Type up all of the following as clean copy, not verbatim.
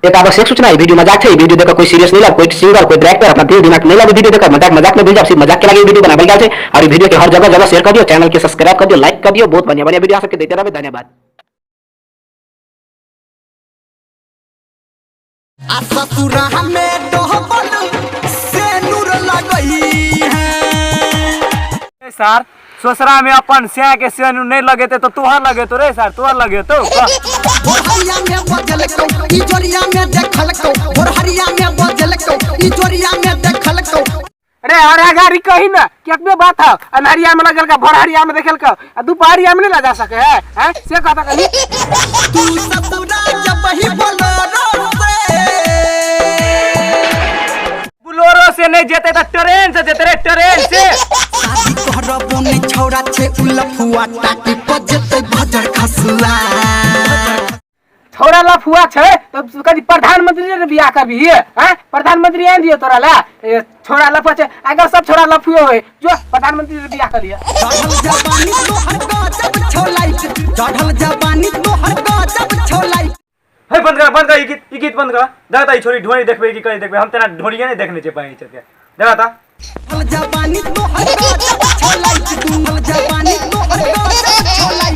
एक आवश्यक सूचना, ई वीडियो मजाक छै। ई वीडियो देखकर कोई सीरियस नहीं लब, कोई सिंगर, कोई डायरेक्टर अपना दिल दिमाग नहीं लब। वीडियो देखकर मजाक मजाक में भूल जाओ, सिर्फ मजाक के लगे वीडियो बनावल गेल छै। और ई वीडियो के हर जगह जगह शेयर कर दियो, चैनल के सब्सक्राइब कर दियो, लाइक कर दियो। बहुत बढ़िया बढ़िया वीडियो सबके देते रहबे। धन्यवाद। आ ससुरा हमें डहबल से नूर लगई है। सर, ससुरा में अपन स्या के सेनु नहीं लगेते तो तोहर लगेतो रे सर, तोहर लगेतो। भोरहरिया में बजल कौ इजोरिया में देखल कौ, भोरहरिया में बजल कौ इजोरिया में देखल कौ। अरे हरा गाड़ी कही ना कितने बात है, अनहरिया में लगल का, भोरहरिया में देखल का, आ दुपहरिया में नहीं लगा सके है, हैं से कहता कहीं। तू ससुरा जब ही बोलोरो से, बोलोरो से नहीं जेते तो ट्रेन से जेते रे, ट्रेन से। शादी करबो ने छौरा छे उलफुआ टाटी पर जेते भजर खसुआ। छौरा लफुआ छे तब कभी प्रधानमंत्री ने बियाह करबी हैं, प्रधानमंत्री आन दियो तोरा ला। ए, छौरा लफुआ छे, अगर सब छौरा लफुए होए जो प्रधानमंत्री ने बियाह कर लिया। चढ़ल जवानी तोहर गजब छौलाई, चढ़ल जवानी तोहर गजब छौलाई। हे बंद कर, बंद कर ई गीत, ई गीत बंद कर। देखा ई छोरी ढोरी देखबे की कहीं देखबे, हम तेना ढोरिए नहीं देखने छे पाई चल के। देखा ता चढ़ल जवानी तोहर गजब छौलाई, चढ़ल जवानी तोहर गजब छौलाई।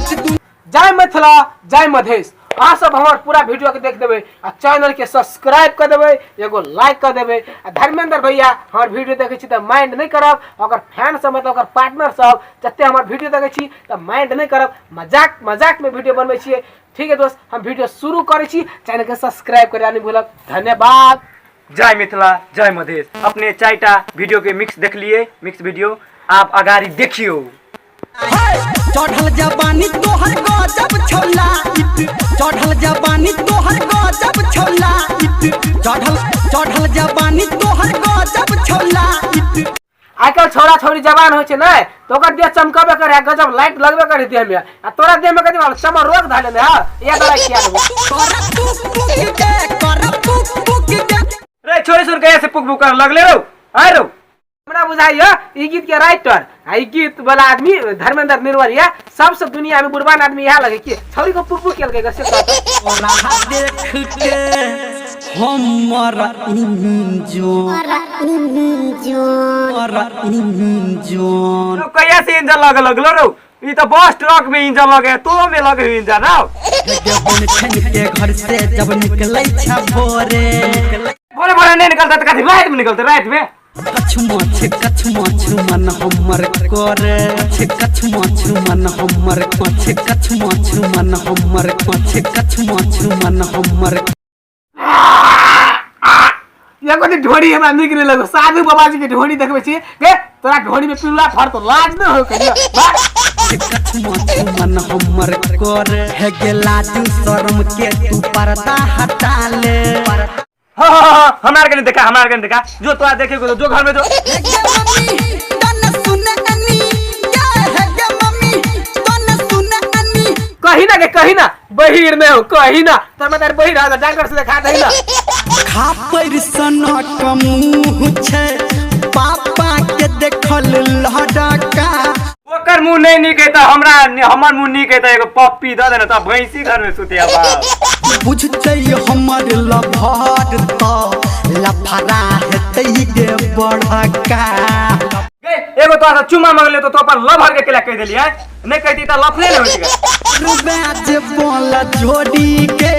जय मिथिला, जय मधेश। अहाँ सब हमार पूरा वीडियो के देख देबै आ चैनल के सब्सक्राइब कर देबै, एगो लाइक कर देबै। आ धर्मेंद्र भैया हमार वीडियो देखै छी तऽ माइंड नहीं करब, ओकर फैन सब मतलब ओकर पार्टनर सब जते हमार वीडियो देखै छी तऽ माइंड नहीं करब, मजाक मजाक में वीडियो बनबै छियै। ठीक है दोस्त, हम वीडियो शुरू करै छी, चैनल के सब्सक्राइब करे नहीं भूलब। धन्यवाद। जय मिथिला, जय मधेश। अपने चारिटा वीडियो के मिक्स देख लिए, मिक्स वीडियो आप अगाड़ी देखियो। चढ़ल जवानी तोहर गजब छौला, चढ़ल जवानी तोहर गजब छौला, चढ़ल चढ़ल जवानी तोहर गजब छौला। आजकल छोरा छोरी जवान होइ छै ने तो ओकर देह चमकबे करे, गजब लाइट लगबे करे देह में, आ तोरा देह में कथी वाला चमक रोग धले ने है, या दवाई खिया देबो। कर पुक पुक के, कर पुक पुक के। रे छोरी सुन के ऐसे पुक पुक कर लगले रो, आय रो। हमरा बुझाइया ई गीत के राइटर आ ई गीत वाला आदमी धर्मेंद्र निर्मल या सबसे दुनिया में बुरबान आदमी यहाँ लगे कि छौरी को पुक पुक केलकै से कहतै। तोरा देख के हमर इंजन, इंजन तो कहिया से इंजन लगे लगलो रो, ई तो बस ट्रक में इंजन लगे, तो में लगे इंजन आओ। के घर से जब निकलै छ भोरे, भोरे भोरे नहीं निकलता तो कथी रात में निकलते, रात में। कछुआ छे कछुआ छु मन हमर करे छे, कछुआ छु मन हमर छे, कछुआ छु मन हमर छे, कछुआ छु मन हमर। एगो दिन ढोरी हमरा नीक नहीं लगो, साधु बाबा जी के ढोरी देखबै छी गे, तोरा ढोरी में पिलुआ फरतो लाज न हो कहियो। कछुआ छु मन हमर करे हे गे लाज शरम के तू पर्दा हटा ले। हाँ, हाँ, हाँ, हमार के नहीं देखा, हमार के नहीं देखा, जो तोरा देखे को जो घर में जो। कही ना के कही ना बहिर में हो, कही ना तोर मतार बहिर है डॉक्टर से देखा दही ना। खापर सनक मुँह छे पापा के देखल लड़का, ओकर मुँह नहीं नीक है तो हमरा हमर मुँह नीक है तो एगो पप्पी दऽ देना तो भैंसी घर में सुते अब। बुझते हमर लभर त लफड़ा हेतै गे बड़का। गे एगो तोरा से चुमा मांगले तो अपन लभर के केला कहि देलियै, नहीं कहती त लफले नहीं होइत गे। जे बोल जोड़ी के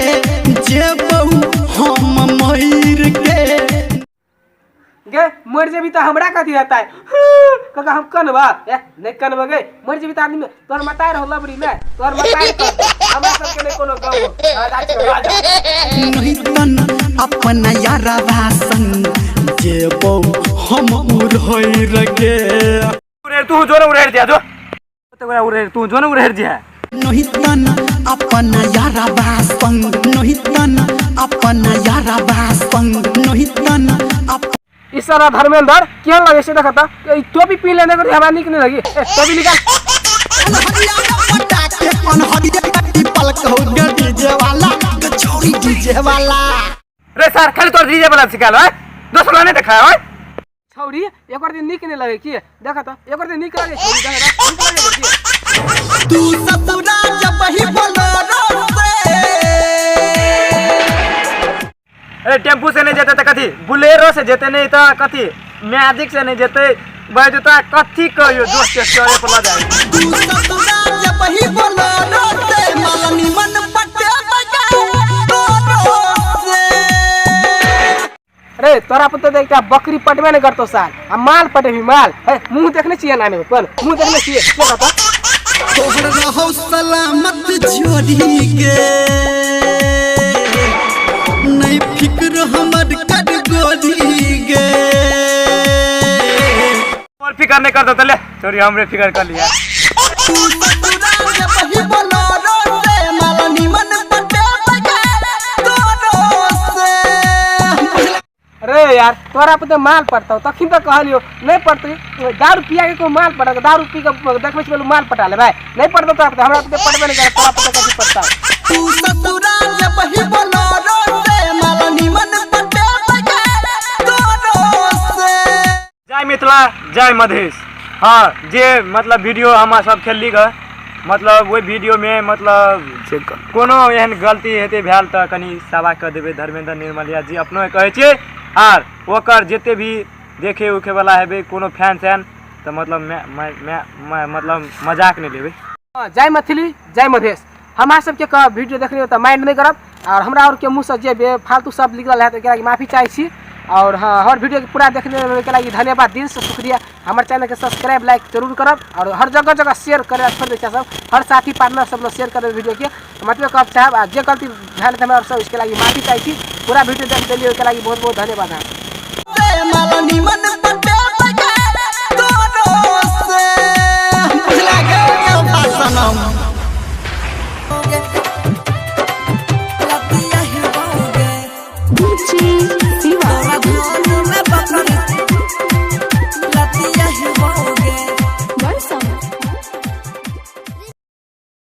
जे बहु हम मयूर के गे मर जेबी त हमरा कथी हेतै, काका हम कनबा ए नहीं कनबा गे, मर जेबी त आदमी में तोर मतार हो लबरी में तोर मतार हमरा सब के नहीं कोनो गम हो। राजा छौ, राजा। नहीं तन अपन यारवा संग जे बहु हम उड़ैर गे। उड़ेर तू जो न उड़ेर दिया जो, तो ओकरा उड़ेर तू जो न उड़ेर दिया। नहीं तन अपन यारवा संग, नहीं तन अपन यारवा संग, नहीं तन अपन। इस सारा धर्मेंद्र केहन लगे से देखता, ई टोपी पीन लेने के हमरा नीक नहीं लगी, ए टोपी निकाल। रे सर खाली तोर डीजे वाला सिखाल है, दोसर नहीं देखा है। छौरी एक दिन नीक नहीं लगे की देखा तो, एक दिन नीक लगे छौरी देखा तो, नीक लगे की। तू ससुरा जब ही बोलोरो से। अरे टेम्पू से नहीं जेतै तऽ कथी बुलेरो से जेतै, नहीं तऽ कथी मैजिक से नहीं जेतै। भाई जो तोरा कथी कहियो, दोस्त के चरे पर लऽ जाइ। तू ससुरा जबही बोलेरो से माल निमन पटे तोरो से। रे तोरा पर तो एकटा बकरी पटबे नहीं करतो साल, आ माल पटेबी माल। हे मुंह देखने छियै नानी अपन मुंह देखने छियै के कहता? तोहर रहो सलामत छोड़ी के नहीं फिक्र हमर कर गोरी गे। और फिकर नहीं करता तो ले छोरी हमरे फिकर कर लिया। तू ससुरा जबही बोलेरो से माल निमन पटे तोरो से। अरे यार तोरा पर तो माल पड़तो तखन तो कहलियो नहीं पड़तो। दारू पिया के को माल पड़त, दारू पी के देखबै छी माल पटा ले भाई। नहीं पड़तो तोरा पर, हमरा पर पटबे नहीं करे, तोरा पर कथी पड़ता? तू ससुरा जबही बोलेरो से माल निमन पटे तोरो से। जय मिथिला जय मधेश। हाँ जे मतलब वीडियो हम सब खेलली ग, मतलब ओहि वीडियो में मतलब कोनो एहन गलती हेतै भेल तऽ कनि सेवा कऽ देबै। धर्मेंद्र निर्मलिया जी अपनो कहै छियै, आर ओकर जते भी देखे उखे वाला हेबै कोनो फैन सैन तऽ मतलब मतलब मजाक नहि लेबै। हाँ, जय मैथिली जय मधेश। हमरा सबके कह वीडियो देखने तऽ माइंड नहीं करब, और हमरा और के मुँह से जे बेफालतू शब्द निकलल है तो माफी चाहै छी। और हाँ हर वीडियो के पूरा देखने के लागि धन्यवाद, दिल से शुक्रिया। हमारे चैनल के सब्सक्राइब लाइक जरूर करब और हर जगह जगह शेयर करे छोड़ दै सब, हर साथी पार्टनर सब लोग शेयर करे वीडियो के। मतलब कहब चाहब आ जे गलती भेल हमरा सब इसके लागि माफी चाहै छी। पूरा वीडियो देख देलियै ओहिके लागि बहुत बहुत धन्यवाद। माल निमन